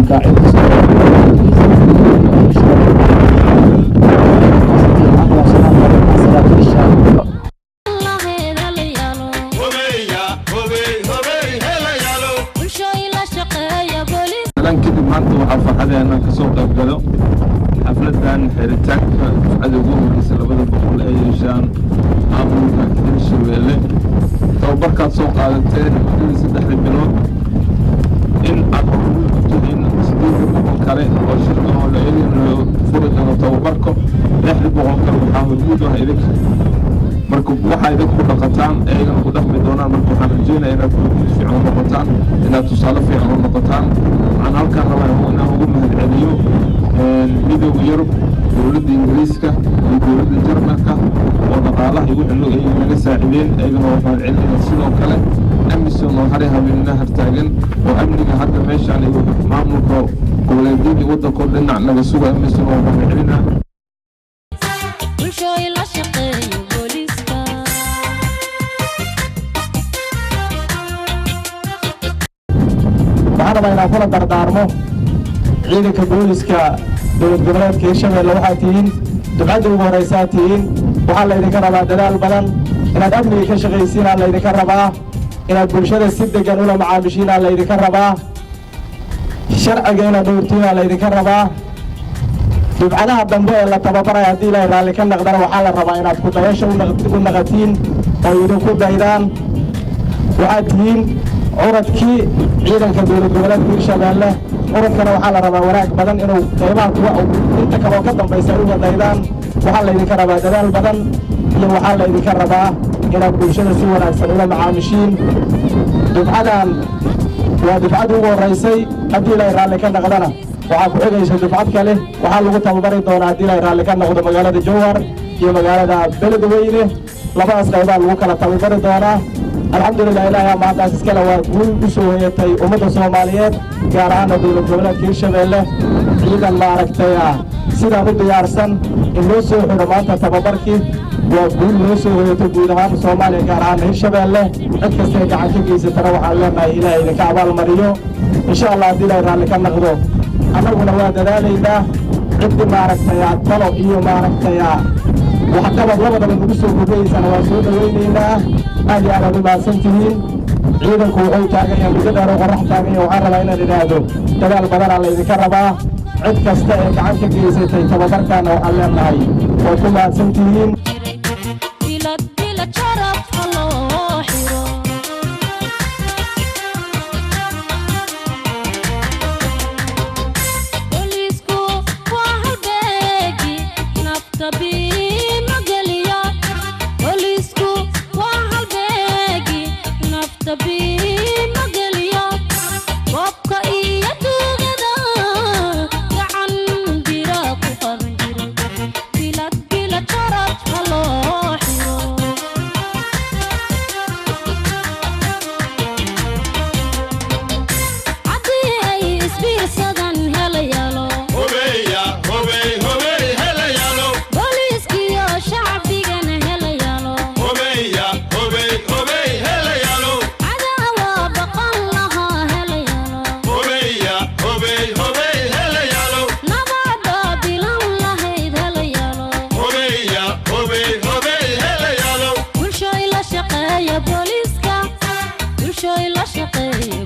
Caalamka cid kasta saraakiisha. Lan kadib, maanta waxaa farxadee inaan kasoo qayb galo xafladan xiritaanka dufcada ugu horeysa 200 ay yeeshaan maamulka Hirshabeelle. Tababarkaad soo qaadateen muddadii 3da bilood in aad hormuud u tihiin 800 kale oo shirkan oo la loo furi doono tababarka. 600 kale waxaa hormuud ah idinka. Marka waxaa idinku ku dhaqataan, iyagana ku dhaqmi doonaan. Marka waxaan rajeynaya inaad hormuud fiican u noqotaan, inaad tusaale fiican u noqotaan. Waxaan halkaan rabaa inaan ugu mahadceliyo Midowga Yurub, dowladda Ingiriiska iyo dowladda Jarmalka oo dhaqaalaha iyo wixii ay naga saacideen. Iyagana waa mahadcelinaya. Sidoo kale AMISOM oo hari habeenna hartaagan oo amniga hadda meeshaan iyo maamulka goboleedyadii waddankoo dhinac naga suga, AMISOM waa mahadcelinaa. Bulshooy la shaqeeyo booliiska. Waxaan rabaa inaan kula dardaarmo ciidanka booliska dowlad goboleedka Hirshabeelle. Waxaa tihiin dufcadda ugu horeysaa tihiin. Waxaa laydinka rabaa dadaal badan, inaad amniga ka shaqaysiinaa laydinka rabaa, inaad bulshada si degan ula macaamishiinaa laydinka rabaa, sharciga inaad dhowrtiinaa laydinka rabaa. Dufcadaha dambe ee la tababaraya, haddii Ilaahay raalli ka naqdana, waxaa la rabaa inaad ku dayasho u naqatiin oo idinku daydaan. Waxaad tihiin curadkii ciidanka dowlad goboleedka Hirshabeelle. Curadkana waxaa la rabaa wanaag badan inuu qaybaha kuwa inta kaloo ka dambaysa ay uga daydaan. Waxaa laydinka rabaa dadaal badan iyo waxaa laydinka rabaa inaad bulshada si wanaagsan ula macaamishiin. Dufcadan waa dufcadii ugu horraysay. Haddii Ilaahay raalli ka naqdana, waxaa ku xigaysa dufcad kale. Waxaa lagu tababari doonaa, haddii Ilaahay raalli ka noqdo, magaalada Jowhar iyo magaalada Beledweyne. Labadaas qaybaa lagu kala tababari doonaa. Alxamdulilah, Ilaahay maantaas iskale. Waa guul u soo hoyatay ummadda Soomaaliyeed, gaar ahaana dowlad goboleedka Hirshabeelle. Ciidan maaragtay ah sidaan u diyaarsan in loo soo xidho maanta tababarkii waa guul loo soo hoyatay guud ahaan Soomaaliya, gaar ahaan Hirshabeelle. Cid kastay gacan ka geysatana waxaan leenahay Ilaahay idinka abaalmariyo. Insha Allah, haddii Ilaahay raalli ka noqdo, annaguna waa dadaalaynaa. Ciddii maaragtay talo iyo maaragtay waxqabad labadaba nagu soo kordhayeysana waa soo dhowaynaynaa. Aad iyo aad aad u mahadsan tihiin. Ciidanku wuxuu taagan yahay muddo dheer oo qorrax taagan yahay. Waxaan rabaa inaan idhaahdo dadaal badanaa laydinka rabaa. Cid kasta ee gacan ka geysatay tababarkaana waxaan leenahay way ku mahadsan tihiin. Bilad bilad sharaf ha loo xiro. Booliisku waa halbeegi nafta biima geliya. Booliisku waa halbeegi nafta biima geliya. Boobka iyo tuugada gacan bira ku qaban jiray. Bilad bilad sharaf ha loo xiro. Haddii ay isbiirsadan helayaalo, booliiskiyo shacbigana helayaalo, cadaawa baqan lahaa helayaalo, nabada bilan lahayd helayaalo. Bulshooy la shaqeeya booliiska, bulshooy la shaqeeya.